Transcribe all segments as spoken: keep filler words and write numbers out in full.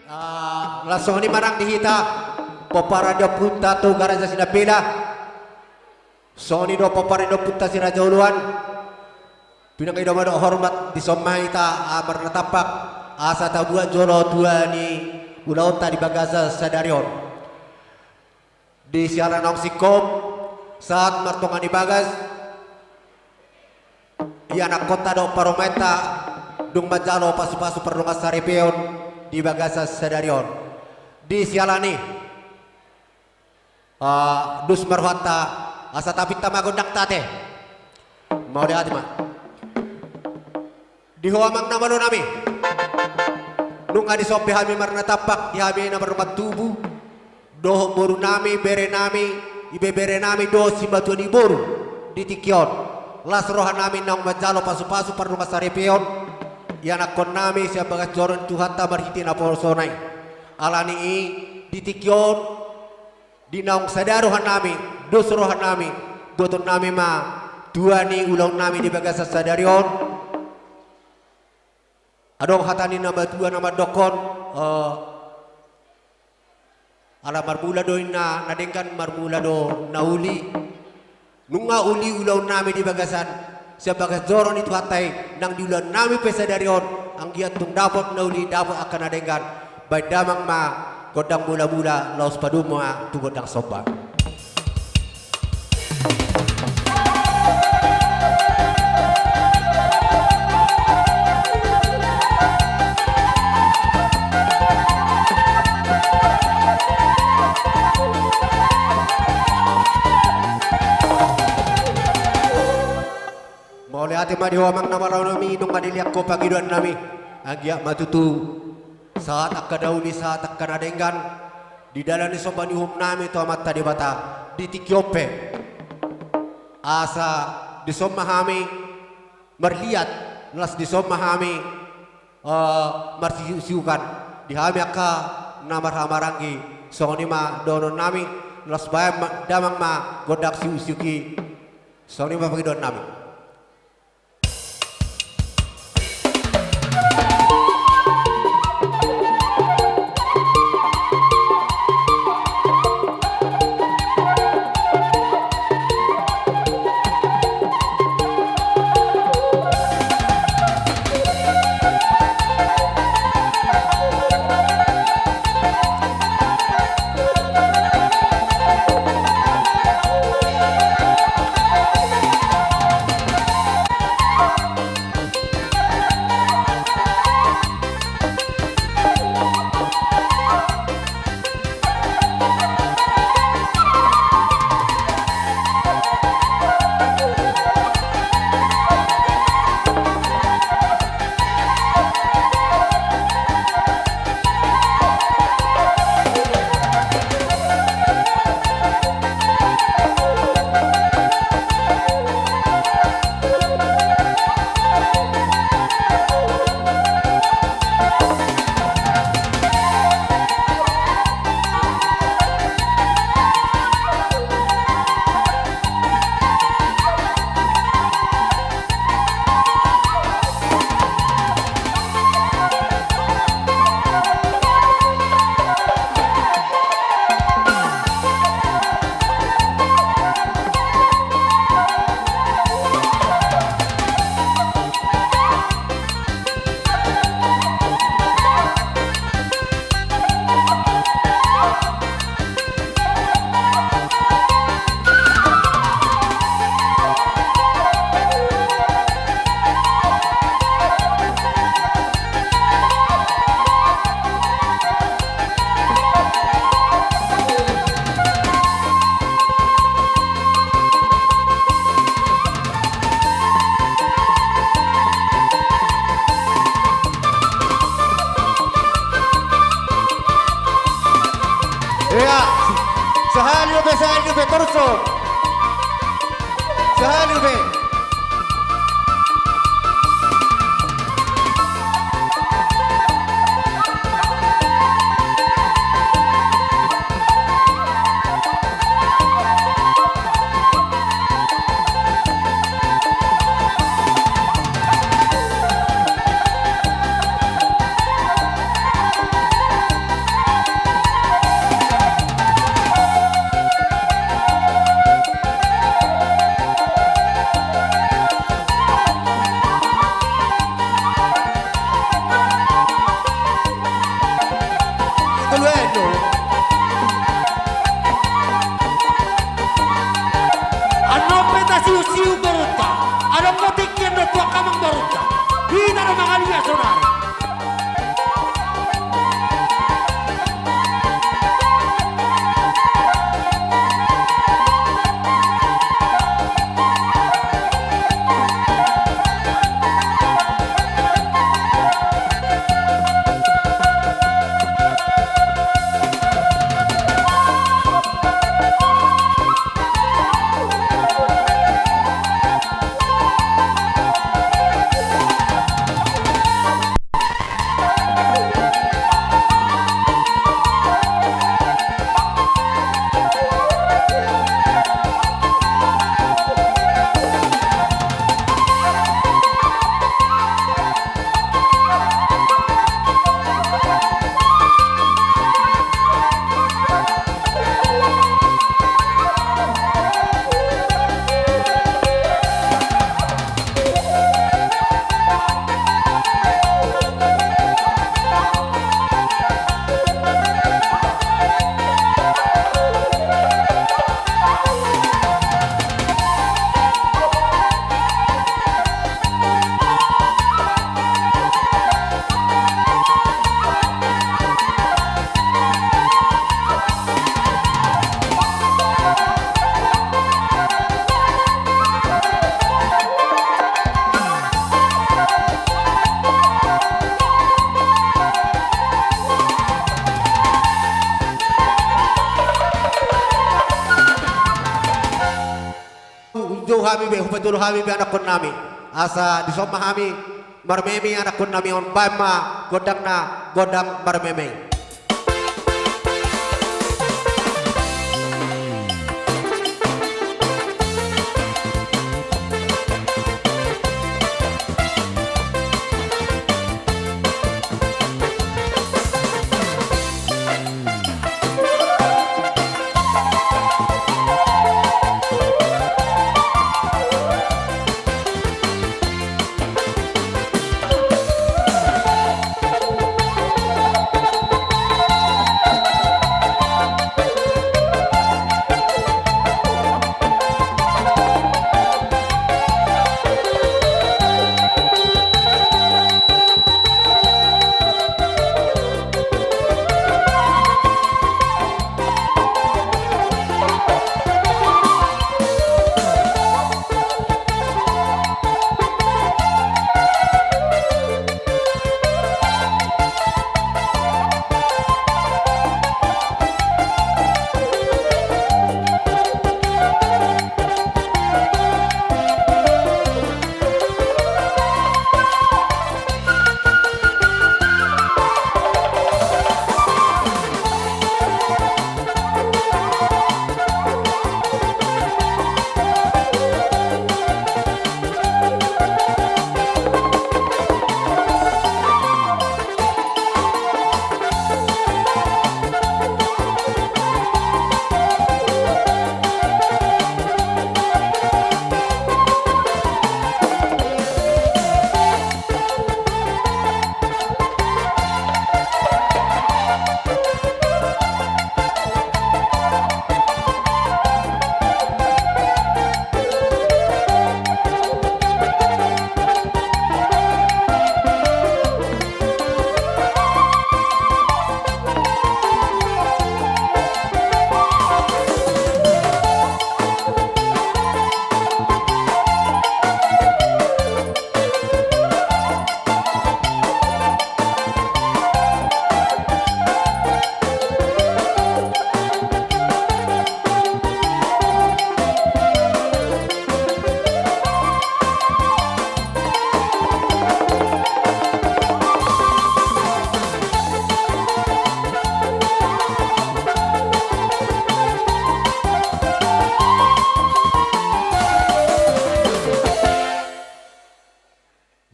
Ah, laos songon i ma nang di hita, pomparan ni ompunta tu gareja Sinambela. Songon i do pomparan ni ompunta si Raja Oloan. Pinangido ma dohot hormat dison ma hita, ah, marnatampak, asa tabuat jolo tua ni ulaonta di bagasan sadari on. Di siala naung singkop, sahat martonga ni bagas, ianakkonta dohot parumaenta, dung manjalo pasupasu pardongansaripeon di bagasan sadari on. Di siala ni, ah, dos ma rohanta, asa tapinta ma gondangta ate. Mauliate ma. Di ho amang na malo nami. Nunga dison pe hami marnatampak di hami na mardongan tubu, dohot boru nami, bere nami, ibebere nami, dohot simatua ni boru di tingki on. Las roha nami naung manjalo pasupasu pardongansaripeon ianakkon nami sian bagas joro ni Tuhanta marhite naposona i. Alani i, di tingki on, di naung sada roha nami, dos roha nami, buaton nami ma tua ni ulaon nami di bagasan sadari on. Adong hata ni na matua na mandokkon, eh, ala marmula do inna na denggan, marmula do na uli. Nunga uli ulaon nami di bagasan, sian bagas joro ni Tuhanta i, nang di ulaon nami pe sadari on, anggiat tung dapot na uli, dapot angka na denggan. Baen damang ma gondang mulamula, laos padomu ma tu gondang somba. Mauliate ma di ho amang na malo nami, nunga dilehon ho pangidoan nami. Anggiat ma tutu sahat angka na uli, sahat angka na denggan di dalan ni somba ni uhum nami tu Amanta Debata di tingki on pe. Asa dison ma hami marliat, laos dison ma hami, eh, marsiuksiukan di hami angka na marhahamaranggi. Songon i ma dohonon nami, laos baen ma, damang ma gondang siuksiuk i. Songon i ma pangidoan nami. Hami be, hupatolu hami be anakkon nami. Asa dison ma hami marmeme anakkon nami on, baen ma gondangna, gondang marmeme.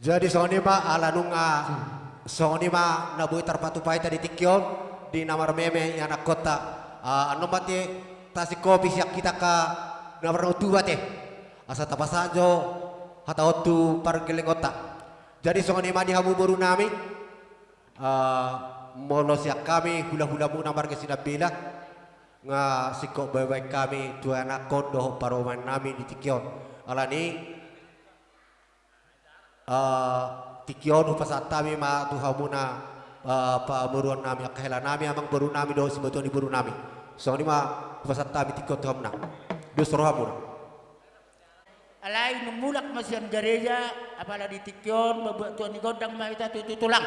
Jadi songon i ma, ala nunga songon i ma na boi tarpatupa hita di tingki on di na marmeme ianakkonta. Ah, annon ma ate tasingkopi sian hita angka na marnatuatua ate, asa tapasahat jo hata on tu pargellengonta. Jadi songon i ma di hamu boru nami, ah, molo sian hami hulahulamuna marga Sinambela, nga singkop baen hami tu anakkon dohot parumaen nami di tingki on. Alani, ah, tingki on hupasahat hami ma tu hamuna, ah, pamoruon nami, angka hela nami, amang boru nami dohot simatuam ni boru nami. Songon i ma hupasahat hami tingki on tu hamuna. Dos rohamuna. Alai dung mulak ma sian gareja, apala di tingki on mambuat tua ni gondang ma hita tutu tulang.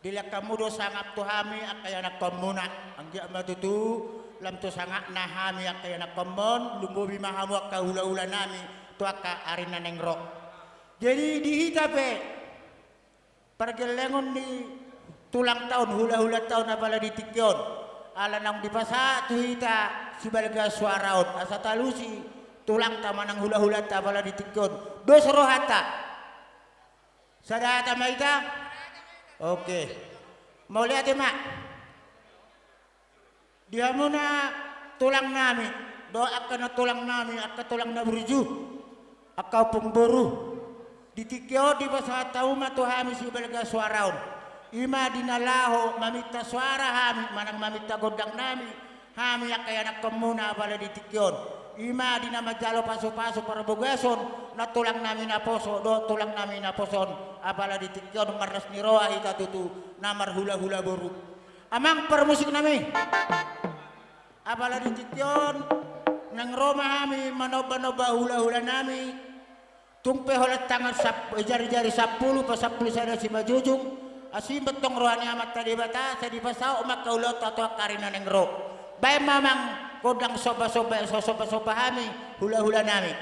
Dilehon hamu do sangap tu hami angka ianakkonmuna. Anggiat ma tutu lam tu sangapna hami angka ianakkonmon, lumobi ma hamu angka hulahula nami tu angka ari na naeng ro. Jadi di hita pe pargellengon ni tulangta on, hulahulanta on, apala di tingki on, ala naung dipasahat tu hita sibalga suara on, asa talusi tulangta manang hulahulanta, apala di tingki on. Dos rohanta. Sada hata ma hita? Oke. Mauliate ma. Di hamuna tulang nami, dohot angka na tulang nami, angka tulang na burju, angka ompung boru. Di tingki on dipasahat hamu ma tu hami sibalga suara on. I ma di na laho maminta suara hami, manang maminta gondang nami, hami angka ianakkonmuna, apala di tingki on. I ma di na manjalo pasupasu parbagason na tulang nami naposo dohot tulang nami naposo on, apala di tingki on marlas ni roha hita tutu na marhulahula boru. Amang parmusik nami. Apala di tingki on naeng ro ma hami manombanomba hulahula nami. Tung pe holan tangan sap-, jarijari sampulu pasampulu sada simanjujung, asi ma tong roha ni Amanta Debata, sai dipasaut ma angka ulaonta tu angka ari na naeng ro. Baen ma amang gondang sombasomba, so-, sombasomba hami hulahula nami.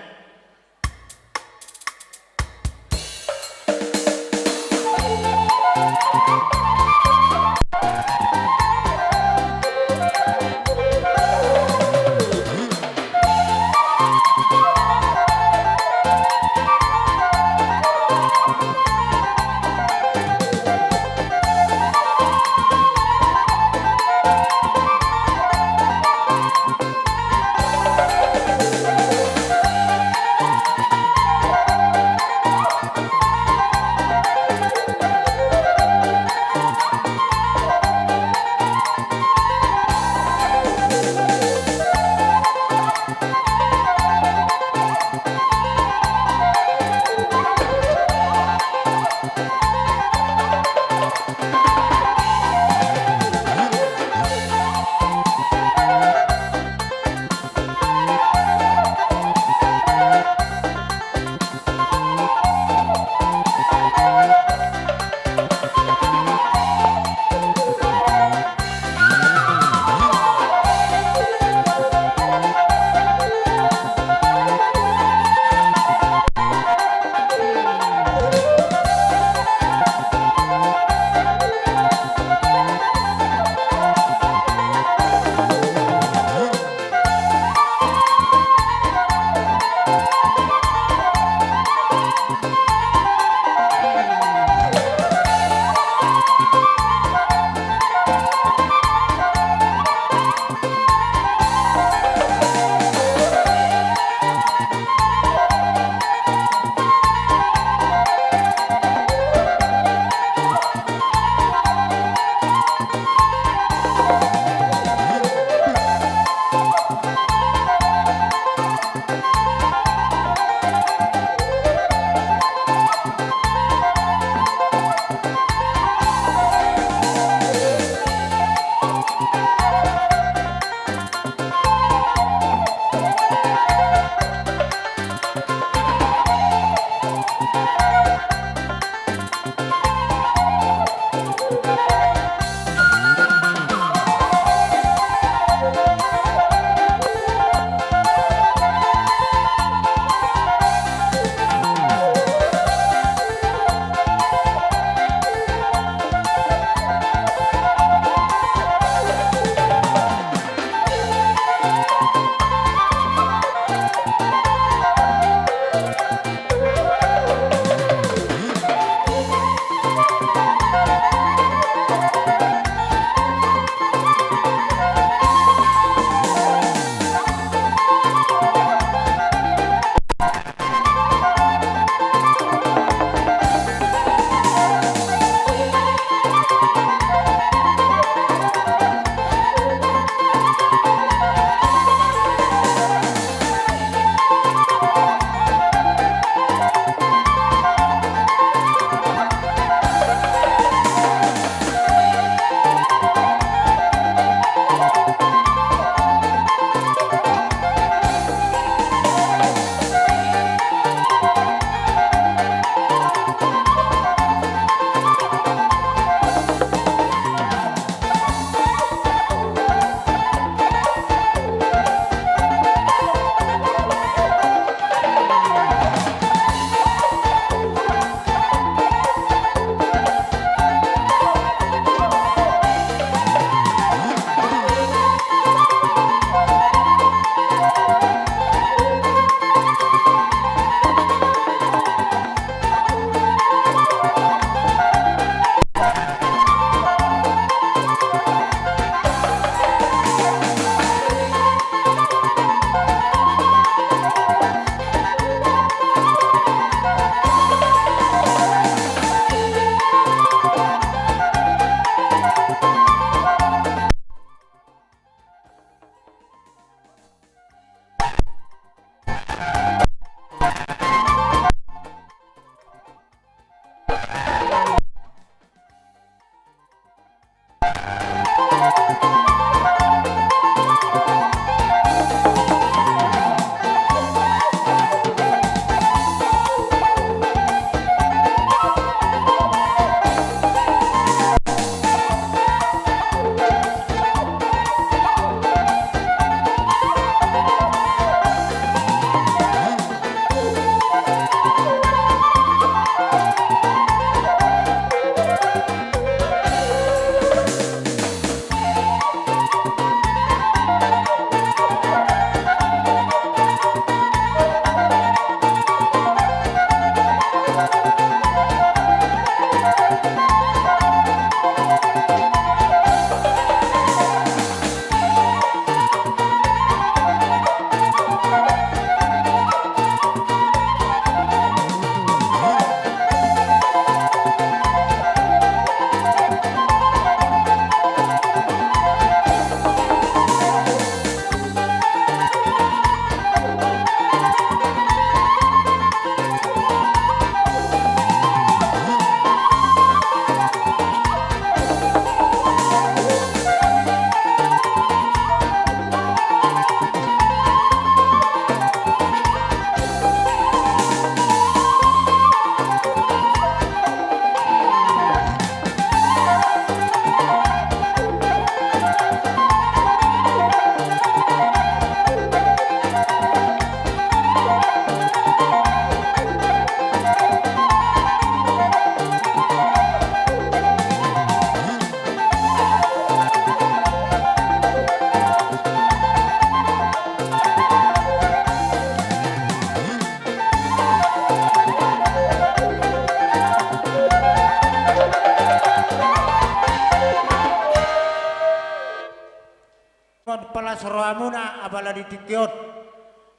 Apala di tingki on.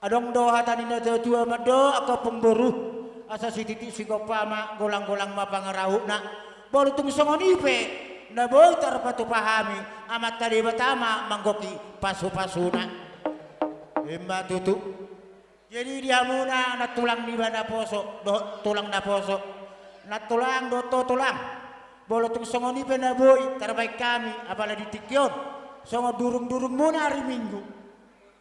Adong do hata ni na tua-tua mandok angka ompung boru, asa sititi sigompa ma, golang-golang ma pangarahutna. Molo tung songon i pe na boi tarpatupa hami, Amanta Debata ma manggohi pasu-pasuna. I ma tutu. Jadi di hamuna nantulang niba naposo dohot tulang naposo, nantulang dohot tulang, molo tung songon i pe na boi tarbaen hami apala di tingki on, songon durung-durungmuna ari Minggu,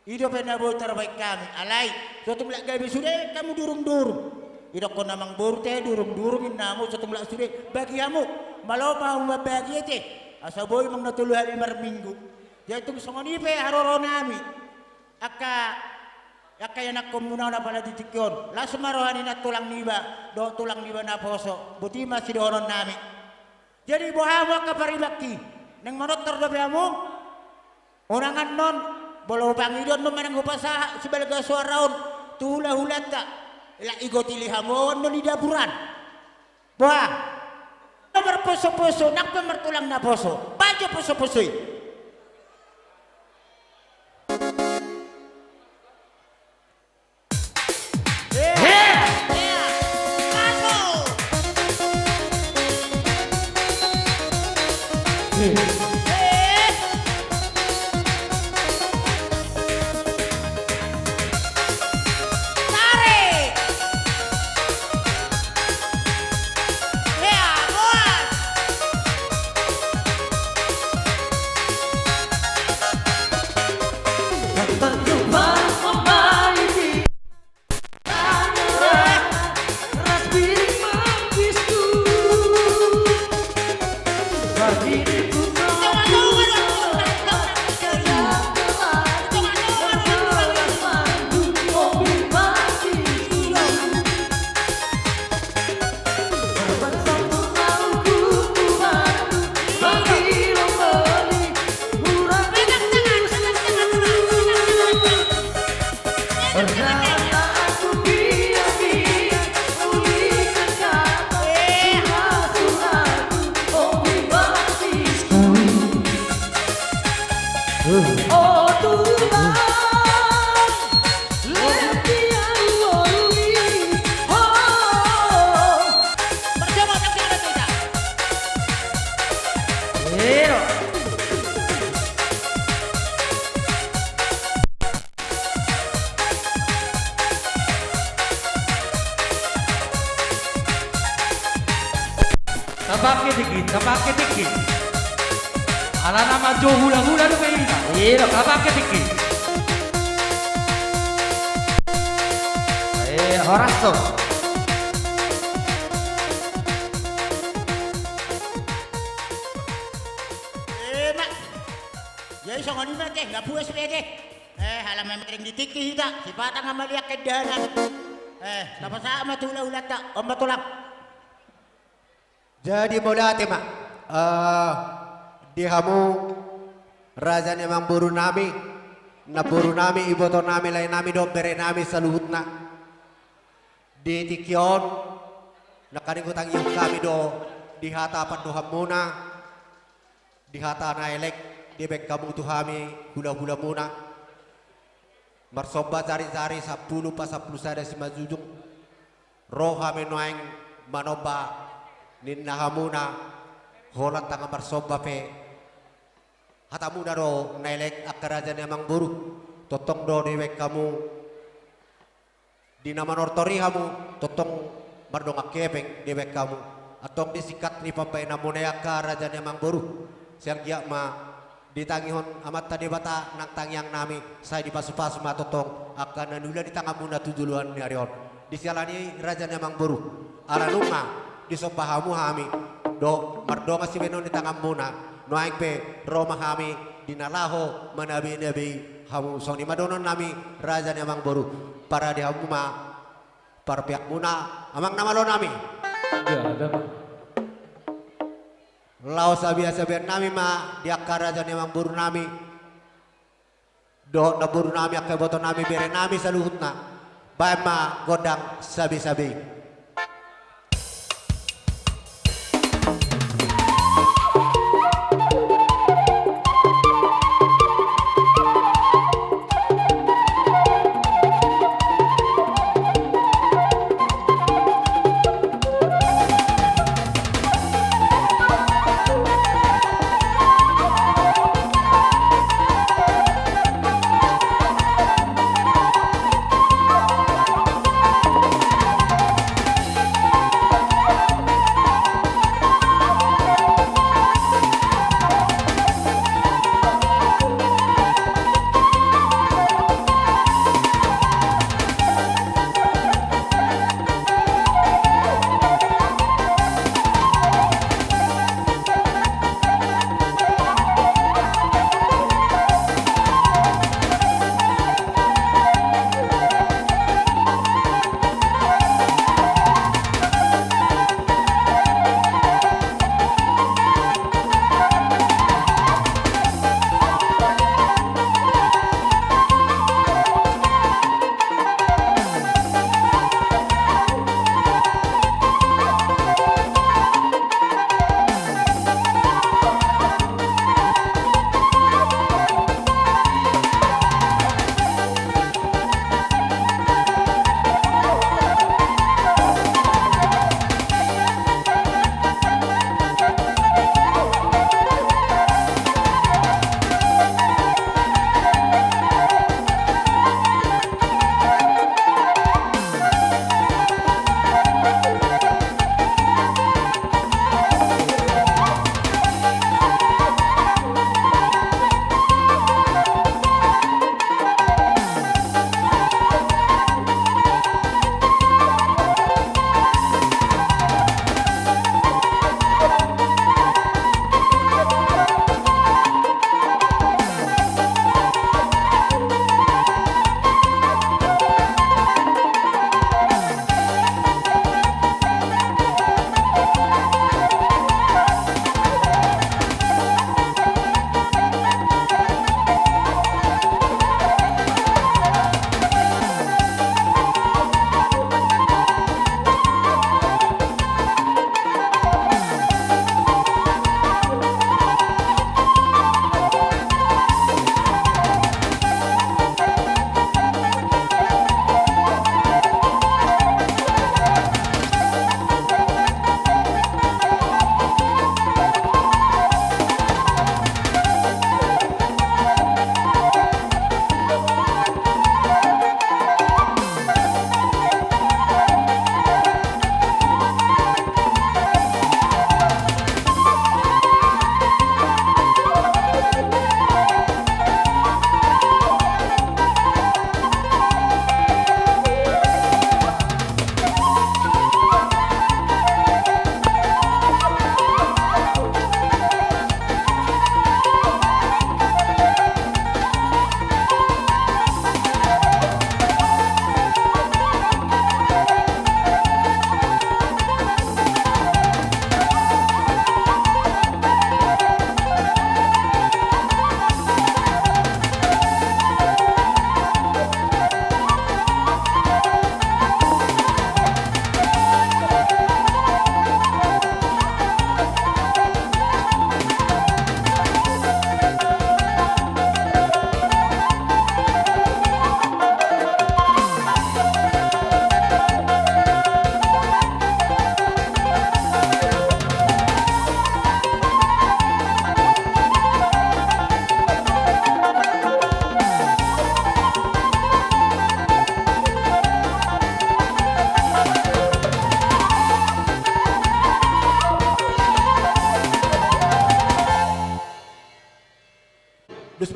i dope na boi tarbaen hami. Alai so tung lak gabe sude hamu durung-durung, idokkon amangboru te durung-durung inna hamu, so tung lak sude bagi hamu, malo ma hamu mambagi ate, asa boi manang na tolu hali marminggu. Jadi tung songon i pe haroro nami. Angka, angka ianakkonmuna on apala di tingki on, las ma roha ni nantulang niba dohot tulang niba naposo, boti ma sidohonon nami. Jadi boha hamu angka paribangki, naeng manortor dope hamu? Unang annon, molo hupangido annon manang hupasahat sibalga soara on tu hula-hulanta, lak igot i hamu annon di daburan. Boha? Marposo-poso, nang pe martulang naposo. Baen jo poso-poso i. Tapake tingki, tapake tingki. Alana manjou hula-hula dope i. Io, tapake tingki. Eh, horas do. Eh, ma. Jadi songon i ma te, nunga puas be te. Eh, ala mamereng di tingki hita, sipata nunga maliang kendanan. Eh, tapasahat ma tu hula-hulanta, on ma tulang. Jadi mauliate ma, eh, di hamu raja ni amangboru nami, namboru nami, iboto nami, lae nami dohot bere nami saluhutna. Di tingki on, nangkaning hutangihon hami do di hata pandohanmuna, di hata na elek, dibaen hamu tu hami hula-hulamuna. Marsomba jari-jari sampulu pasampulu sada simanjujung. Ro hami nuaeng manomba ninna hamuna, holan tanga marsomba pe. Hatamuna do na elek angka raja ni amangboru, tongtong do dibaen hamu. Di na manortor i hamu, tongtong mardongan hepeng dibaen hamu. Antong di singkat ni pambaenanmuna i angka raja ni amangboru, sai anggiat ma ditangihon Amanta Debata nang tangiang nami, sai dipasu-pasu ma tongtong angka na niula ni tanganmuna tu joloan ni ari on. Di siala ni i raja ni amangboru, ala nunga disomba hamu hami dohot mardongan sibaenon ni tanganmuna, nuaeng pe ro ma hami di na laho manabe-nabei hamu. Songon i ma dohonon nami raja ni amangboru, parade hamu ma parpeakmuna, amang na malo nami. Ia, ada ma. Laho sabea-sabean nami ma di angka raja ni amangboru nami dohot namboru nami, angka iboto nami, bere nami saluhutna. Baen ma gondang sabe-sabe i.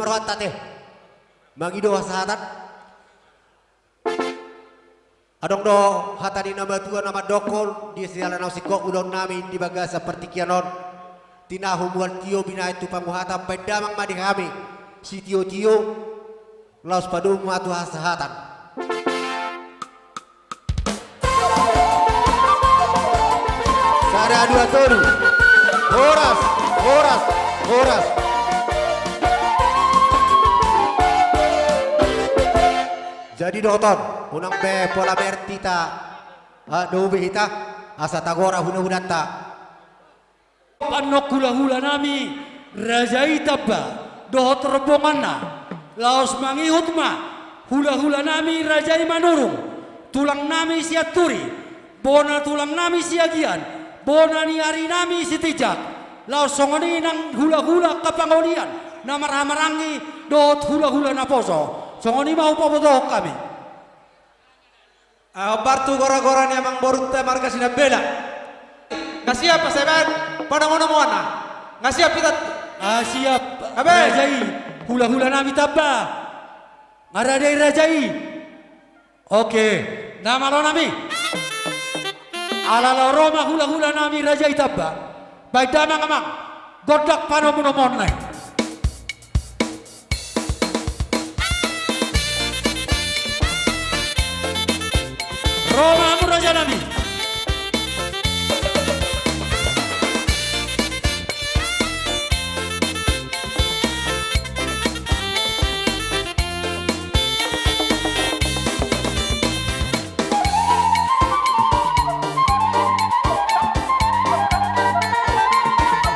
Rohanta te mangido hasahatan. Adong do hata ni na matua na mandokkon, di siala naung singkop ulaon nami di bagasan partingkian on. Tinahu mual tio binahen tu panguhatan, baen damang ma di hami sitiotio, laos padomu ma tu hasahatan. Sada, dua, tolu. Horas, horas, horas. Jadi dohot on, unang be pola bertita, ah, dohot be hita, asa tagora hulahulanta. Pandohan hulahula nami raja i tamba dohot rombonganna, laos mangihut ma hulahula nami raja i Manurung, tulang nami Sianturi, bona tulang nami Siagian, bona ni ari nami Sitinjak, laos songon i nang hulahula angka pangolian na marhahamaranggi dohot hulahula naposo. Songon i ma hupabotohon hami. Ah, hombar tu gora-gora ni amangborunta marga Sinambela. Nga siap, asa baen panomu-nomuanna. Nga siap hita? Nga siap. Nga be? Raja i, hulahula nami tamba. Nga rade i raja i. Oke, na malo nami. Ala lao ro ma hulahula nami raja i tamba, baen damang amang gondang panomu-nomuanna i. Ro ma hamu raja nami.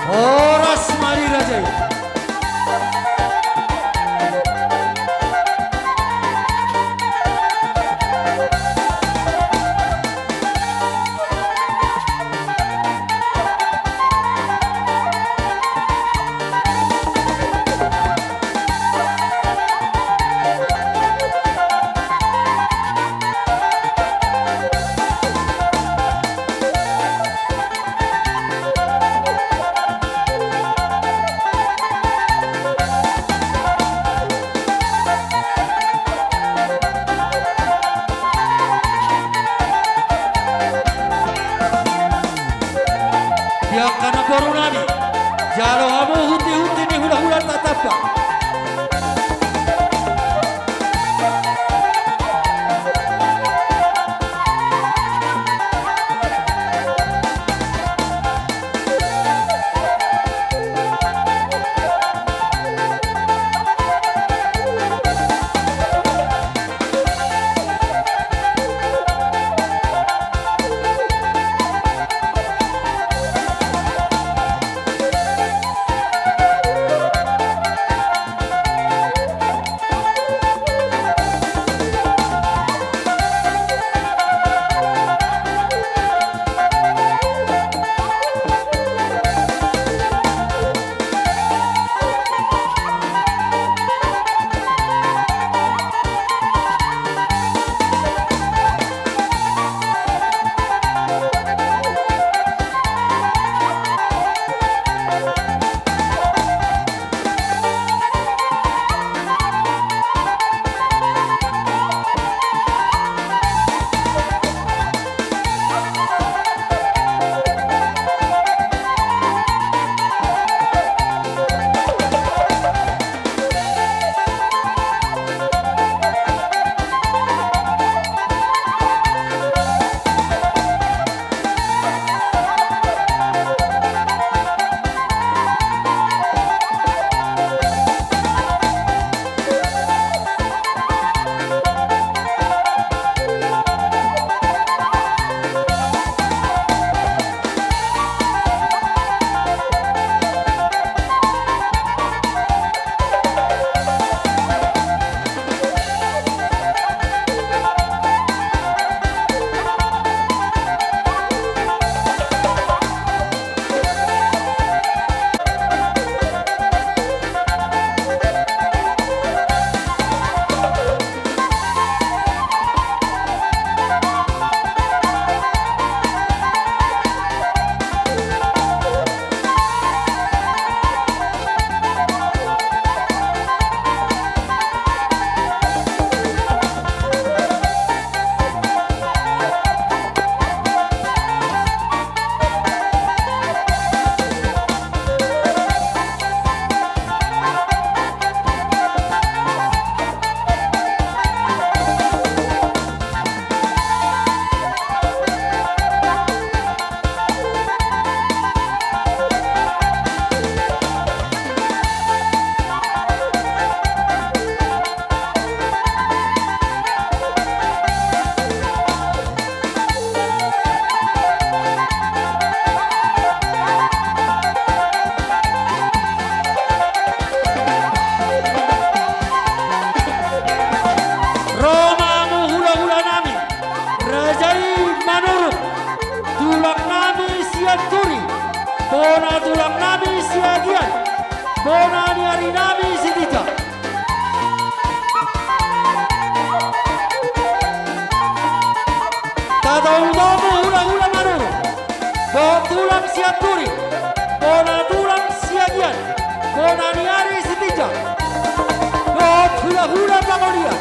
Horas ma di raja i. Di angka namboru nami, jalo hamu hunti-hunti ni hulahulanta tamba. Bona tulang nami Siagian, bona ni ari nami Sitinjak. Tatahu-tahu hula-hula Manurung, dohot tulang Sianturi, bona tulang Siagian, bona ni ari Sitinjak, dohot hula-hula Pangolian.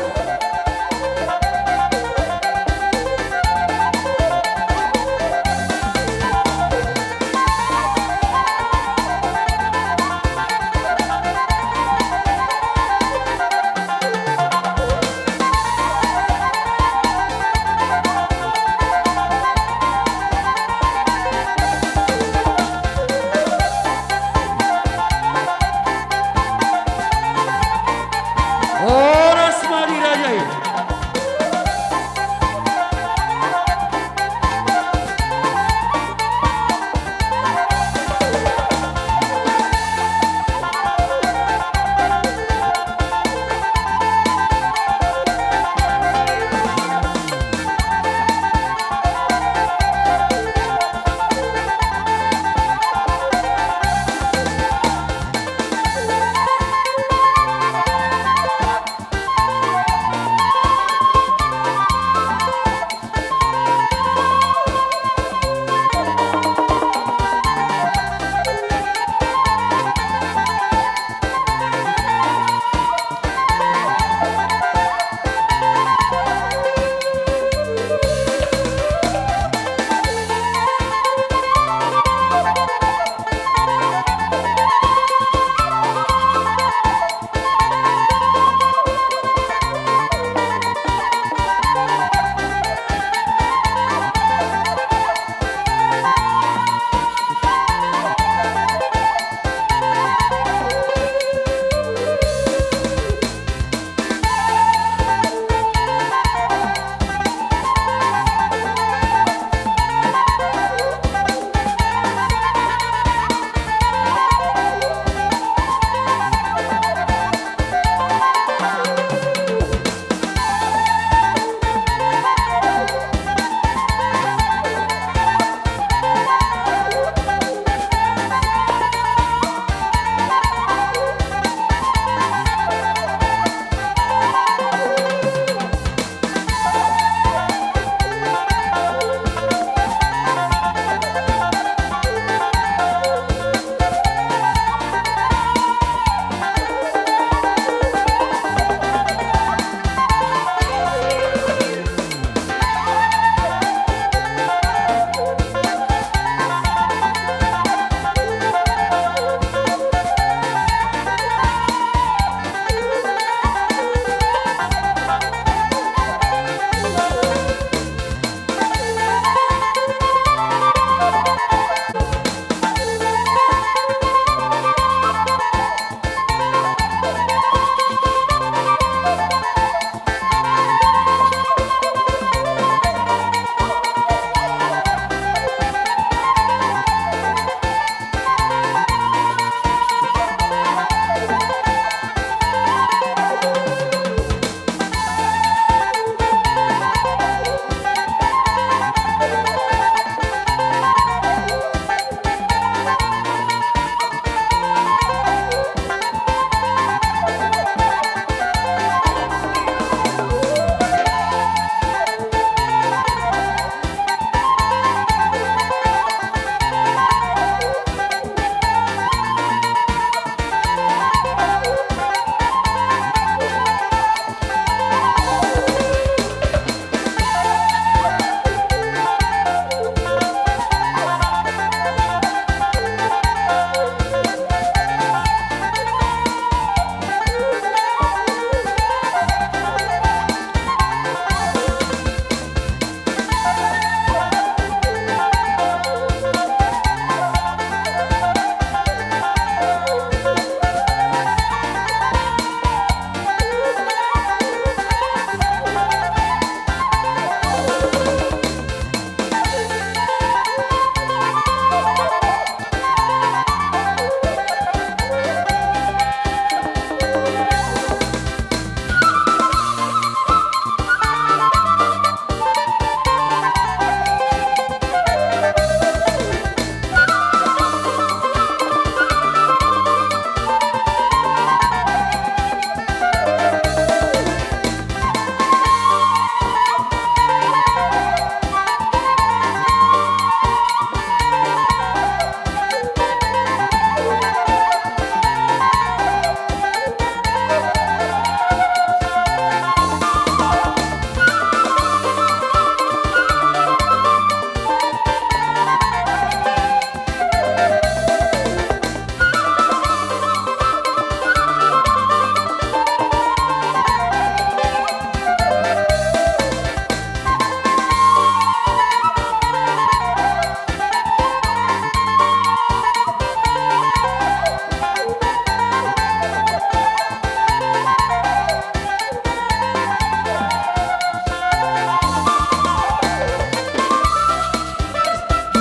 Horas ma di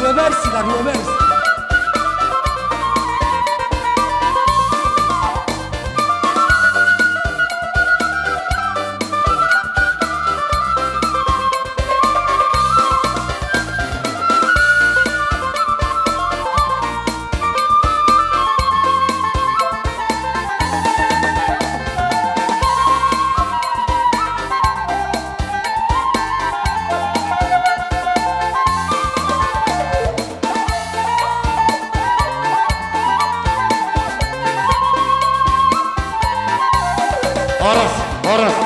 Dua versi, dua versi. Horas, horas.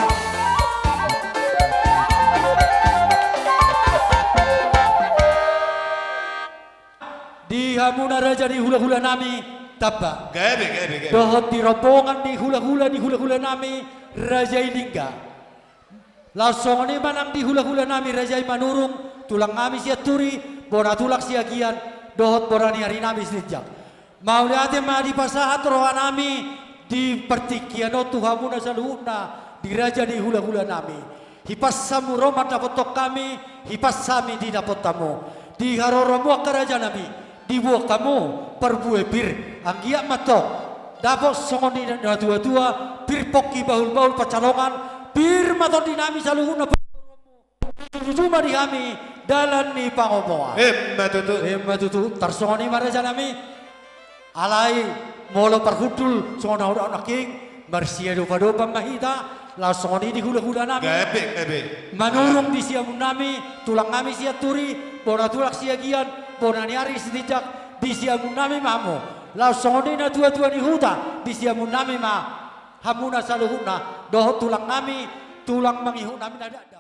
Di hamuna raja ni hulahulanami, tamba. Gabe, gabe, gabe. Dohot di rombongan ni hulahula ni hulahulanami, raja i Lingga. Laos songon i ma nang di hulahulanami raja i Manurung, tulangnami Sianturi, bona tulang Siagian, dohot bona ni arinami Sitinjak. Mauliate ma dipasahat rohanami di partingkian on tu hamuna saluhutna di raja ni hulahulanami. Hipas hamu ro mandapothon hami, hipas hami didapot hamu. Di haroromu angka rajanami, diboan hamu parbue pir, anggiat ma antong dapot songon nidok ni natuatua, pir pongki bahulbahul pansalongan, pir ma tondinami saluhutna. Tutu ma di hami dalan ni pangomoan. Emma tutu. Emma tutu, tarsongon i ma rajanami. Alai molo parhundul songon na hudok nangkin, marsiadopadopan ma hita, laos songon i di hulahulanami. Gabe, gabe. Manurung di siamunnami, tulangnami Sianturi, bona tulang Siagian, bona ni ari Sitinjak, di siamunnami ma hamu. Laos songon i natuatua ni huta, di siamunnami ma hamuna saluhutna, dohot tulangnami, tulang mangihutnami na dakdanak.